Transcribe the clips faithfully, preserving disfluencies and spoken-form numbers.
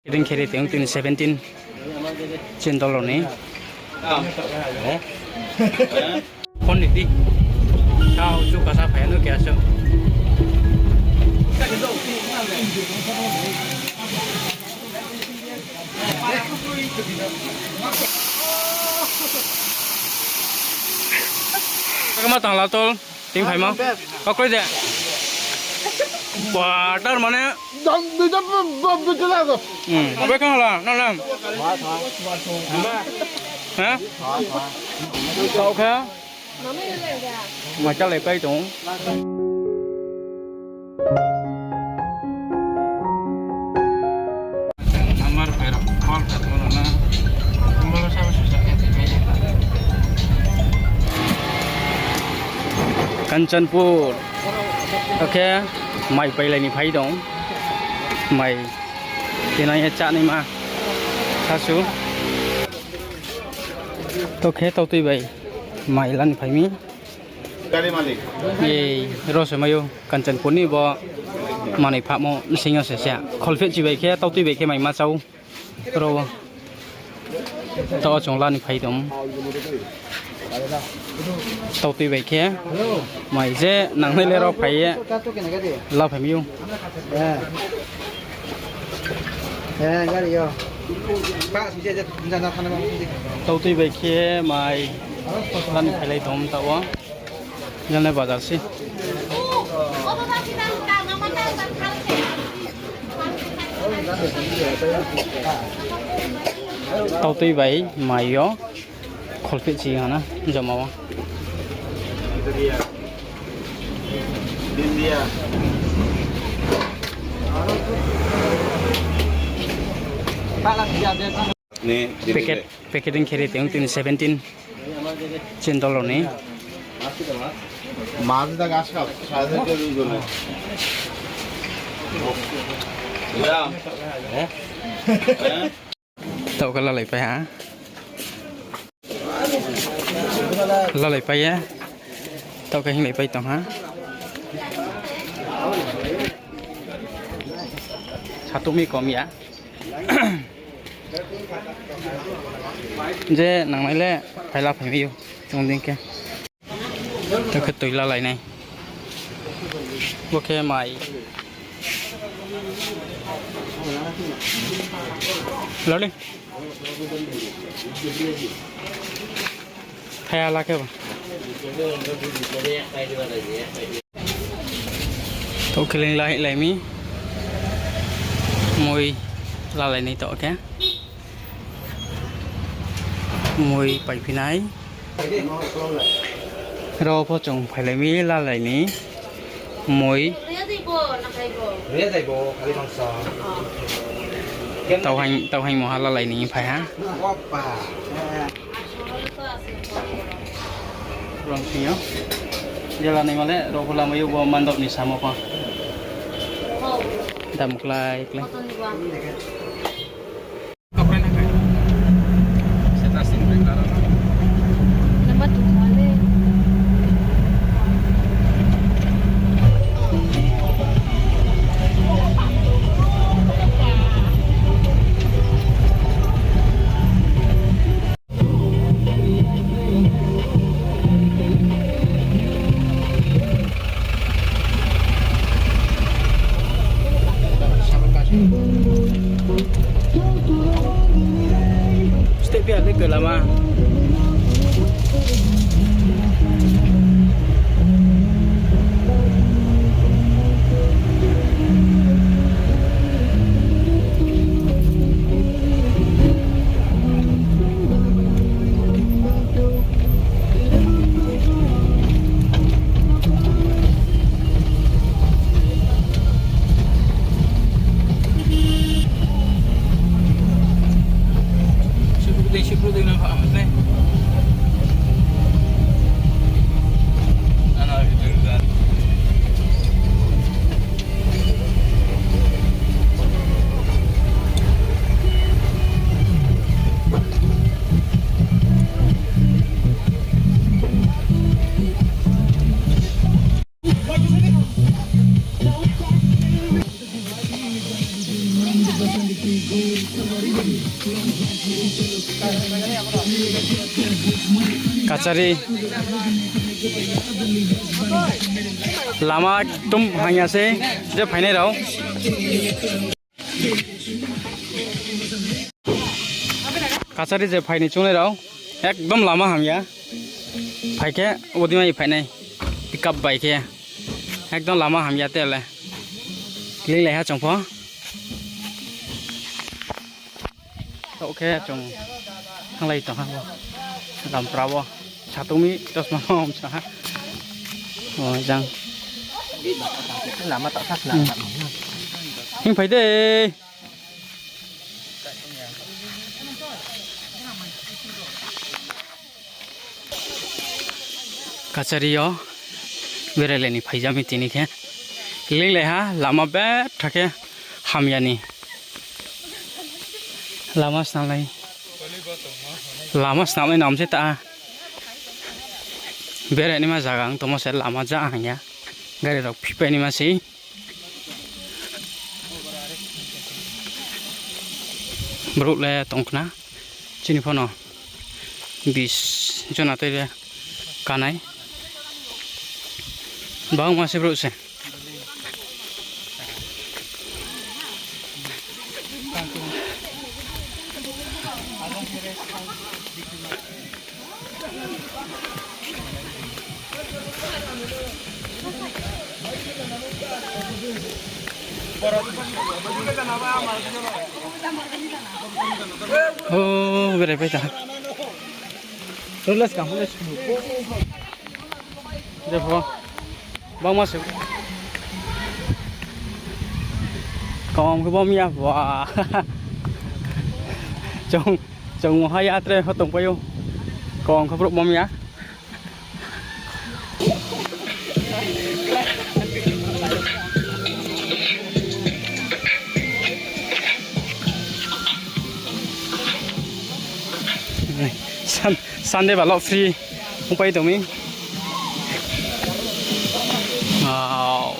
Kering khe ri tong tini seventeen. Chin dollar ni. Phone ni di. Tao chu kasa phai no kya so. Kama tang la tol. Ting phaimo. Kakroi de. Ba, tar mane. Dam, dui dam, dam, dui dam, dam. Hmm. Bai khang la, na lam. Ha? Kau kha. Ma cha lai pai tong. Kanchanpur. Tokhe mai pailai ni phai tong. Mai tinai ye chá naima. Sasu. Tokhe tautui bai mai la ni phai mi. Ei, ro se mai ou, Kanchanpur ni bo manoi phamo bsing yo se se. Kholphehchi bai khe, tautui bai khe mai ma chá ou. Ro wo. Tao chung la ni phai tong. Tautui bai khe. Mai je nangnai le ro phai ye. La phai mi ou. Tautui bai khe mai la ni phailai tong tao wo. Jang le bazar se. Tautui bai mai yo. Kholphehchi ha na, joma wo. Packet, packeting khe ri tong tini seventeen. Chin dollar ni. Tao khe lalai pai ha. Lalai pai ye. Tao khe hinglai pai tong ha. Satuk mi kom ya. Je nangnai le phai la phai mi ou. Chung dei khe. Tao khe tui lalai nai. Bo khe mai. Lali. Thaya la khe ba. Tao khe leing la hih lai mi. Moi lalai nai tao khe. Moi paiphi nai. Ro pho chung phailai mi lalai ni. Moi. Tao haing, tao haing moha lalai ni phai ha. Rong sing yo. Jela naima le ro pho lamai yo bo mandop ni samo pho. Dam klái klái. Step ya le ke lama. Kachari. Lama ekdom hamya se, je phainai rao. Kachari je phai ni choungnai rao, ekdom lama hamya. Phai khe, odi mai phainai. Pickup bai khe. Ekdom lama hamya tele. Linglai ha chung pho. Taoh khe chung thanglai tong ha bo. Lampra wo. Satung mi chosma om sa ha. O jang. Lama ta sa sna. Hmm. Hing phai de. Kachari yo berai lai ni phaijami tini khe. Linglai ha, lama betha khe hamya ni. Lama snam lai. Lama snam lai nam se ta. Berai naima zaga ang tongmo se lama ja hamya. Gari rao phipai naima se. Brouh le tong khna. Chini pho no bis jona tei le kanai. Bangma se brouh se. O, berai pai ta. Rula skang pho le skang. Jepho. Bangma se. Kom khe bom ya, wa. Chung, chung ha ya tre ho tongpai ou. Kom khe brouh bom ya. Sun-, Sunday ba lo free ongpai tong mi. Wow.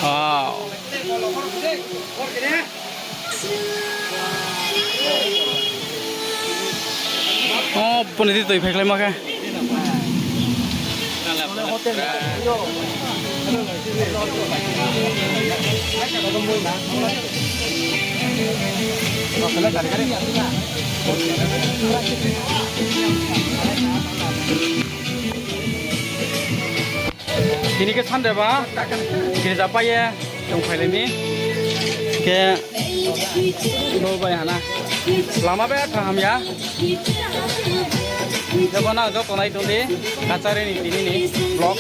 Wow. O, poni di toi phaikhlaima khe. Tini khe Sunday ba, girja pai ye tongphailai mi. Khe bo bai hana. Lama betha hamya. Jebo nang joto nai tong di, Kachari ni tini ni vlog.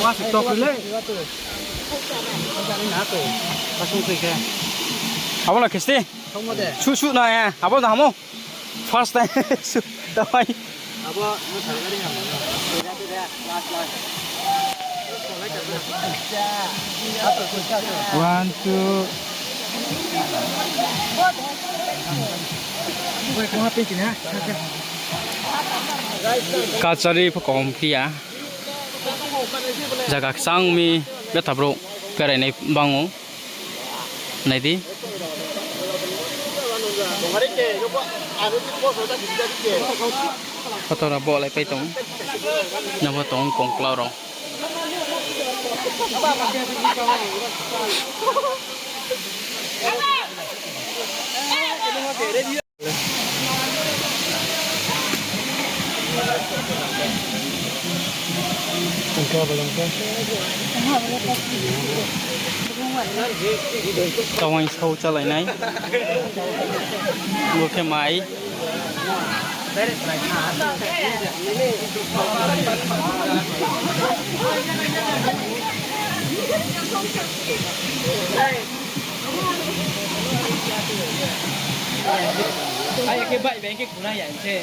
Wa se tok le. Asung tui khe. Abo no khisti. Su su na ya. Abo da hamo. First time. Su. Tawai. One, two. Kachari pho kom phiya. Jaga kchang mi betha brouh berai nai bang ou. Nai di. Photo rao bo lai pai tong. Nabo tong kongklau rao. Tawai sao chalainai. Bo khe mai. Ai khe bai bai khe khuna ya se.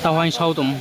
Tauhaing sao tong.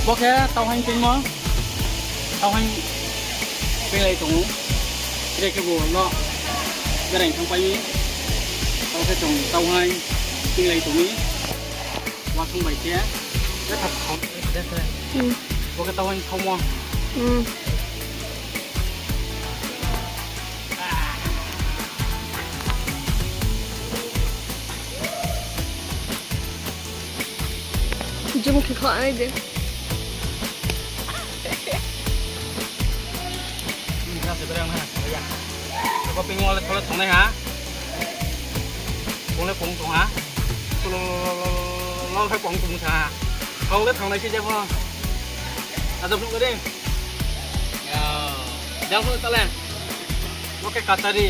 Bo khe tauhaing tuimo. Tauhaing tuilai tong ou. Tre khe bo no bereng thangpai mi. Tao khe chung tauhaing tuilai tong mi. Wasung bai khe. Bo khe tauhaing thaumo. Jum khe kho ai de. Abo ping wall le thole thongnai ha. Pong le pong tong ha. Lo, lo, lo, lo, lo, lo, lo, pong tong sa ha. Thong le thongnai se je pho. Ado phnuh ka ding. Jang phnuh ta le. Bo khe kachari.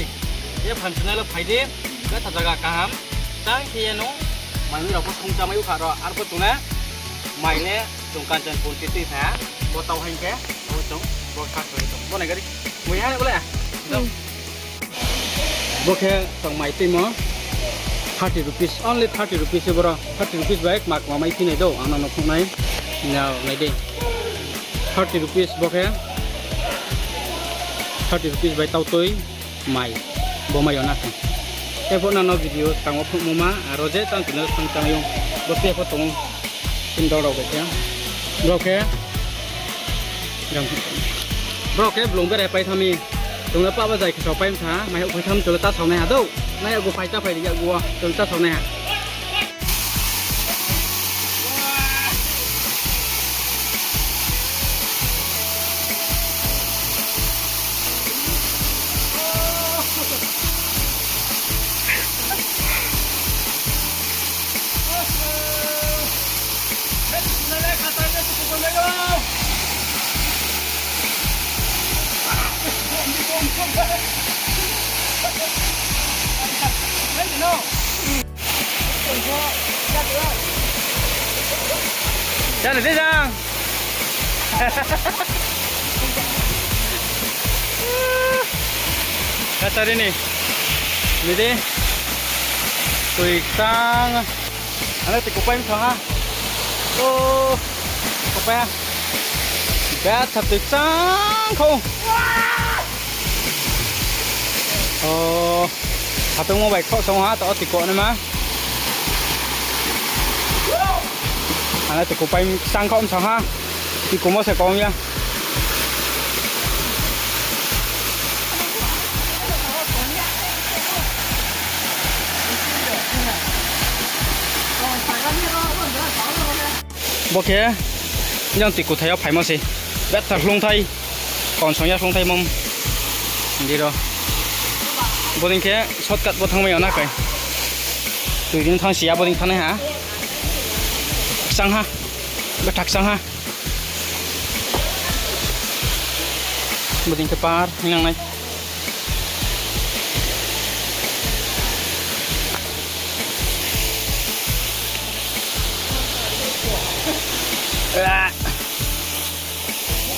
Ye phan sunai lo phai di. Betha jaga kaham. Tang khe ye no. Mai rao pho sung chamai ukha ro. Arphuh chung le. Mai le chung Kanchanpur titi tha. Bo tauhaing khe. Bo chung. Bo kha soi chung. Bo nai gari. Mui ha bo le. Bo khe tong mai tuimo thirty rupees, only thirty rupees se boro. Thirty rupees bai kma kma mai phinai do, ang no nuhkhouh nai. Nai di. Thirty rupees bo khe. Thirty rupees bai tautui mai. Bo mai yo na khe. Epho nang no video skang wo phnuhmo ma, aro je tang channel thang tang yo. Bo te pho tong. Tin dol rao bai khe. Brao khe. Brao khe blung berai pai tha mi. Chung le pah ba jai khe sao pai mtha, mai houh phai tham chung le ta sao nai ha dou. Nai yakgu phai ta phai ri yakgu wo, chung le ta sao nai ha. Chale, dei jang. Kachari ni. Ni dei. Tui kchang. Ano tui kupai mthang ha. O. Kupai ha. Betha tui kchang khou. O, hapengmo bai khroh song ha, to tiko naima. Ano tiko pai sang kho msa ha. Tiko mo se kong ya. Bo khe, jang tui kuthai yo phaimo se. Betha hloungthai. Konsong ya hloungthai mom. Di ro. Bodei khe shortcut bo thangmai ya na kai. Tui dei thang si ya bodei thangnai ha. Kchang ha. Betha kchang ha. Bodei khe par hingnang nai.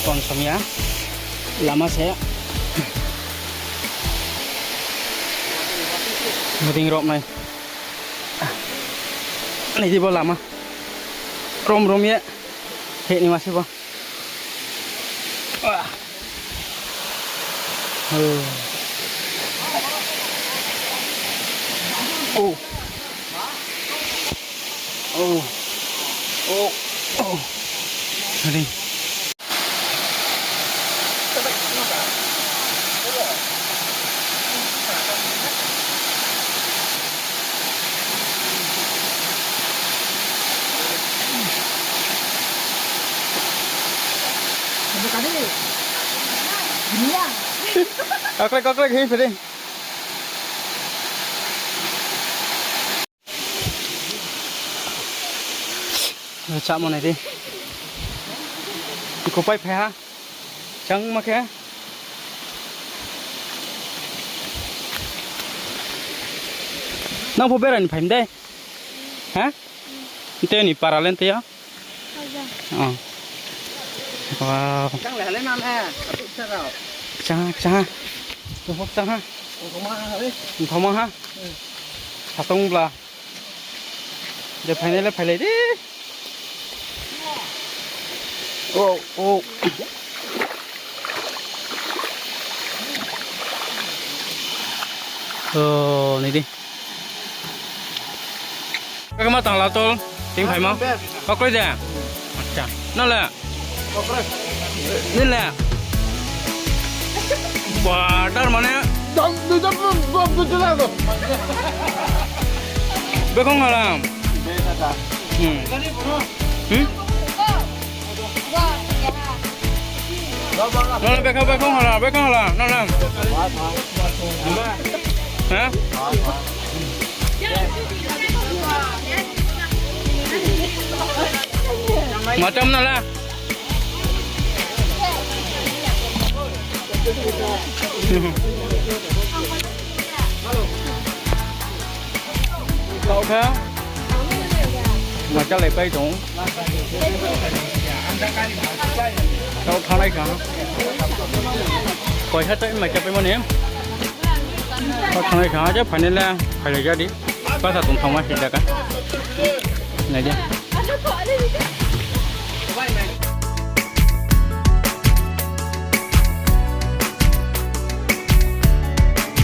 Konsong ya. Lama se. Bodei rao nai. Nai di bo lama. Rom rom ye. Heh ni ma se bo. O. O. O. O. Ready. Kaklai, kaklai, hing phai di. Chámo nai di. Ko pai phai ha. Changma khe. Nang pho berai ni phai mi de? Ha? Te ni para le te ya? Oh. Wow. Kchang ha, kchang ha. Kchang ha. Thoma ha. Satong bla. Je phainai le phailai di. Oh, oh. Oh, nai di. Kama tangla tol, ting phaimo. Kakroi de. Acha. Nang le? Nini le? Ba, tar mane? Bekhong hala. Hmm. Hmm? Nang le bekhong, bekhong hala, bekhong hala, nang le? Ha? Macham nang le? Taoh khe, ma chálaipai tong. Taoh thanngnai kha. Poisa tei mai chápaimo ni. Taoh thanngnai kha, je phainai le phailai ja di. Bsa tongthaoma se jaga. Nai di.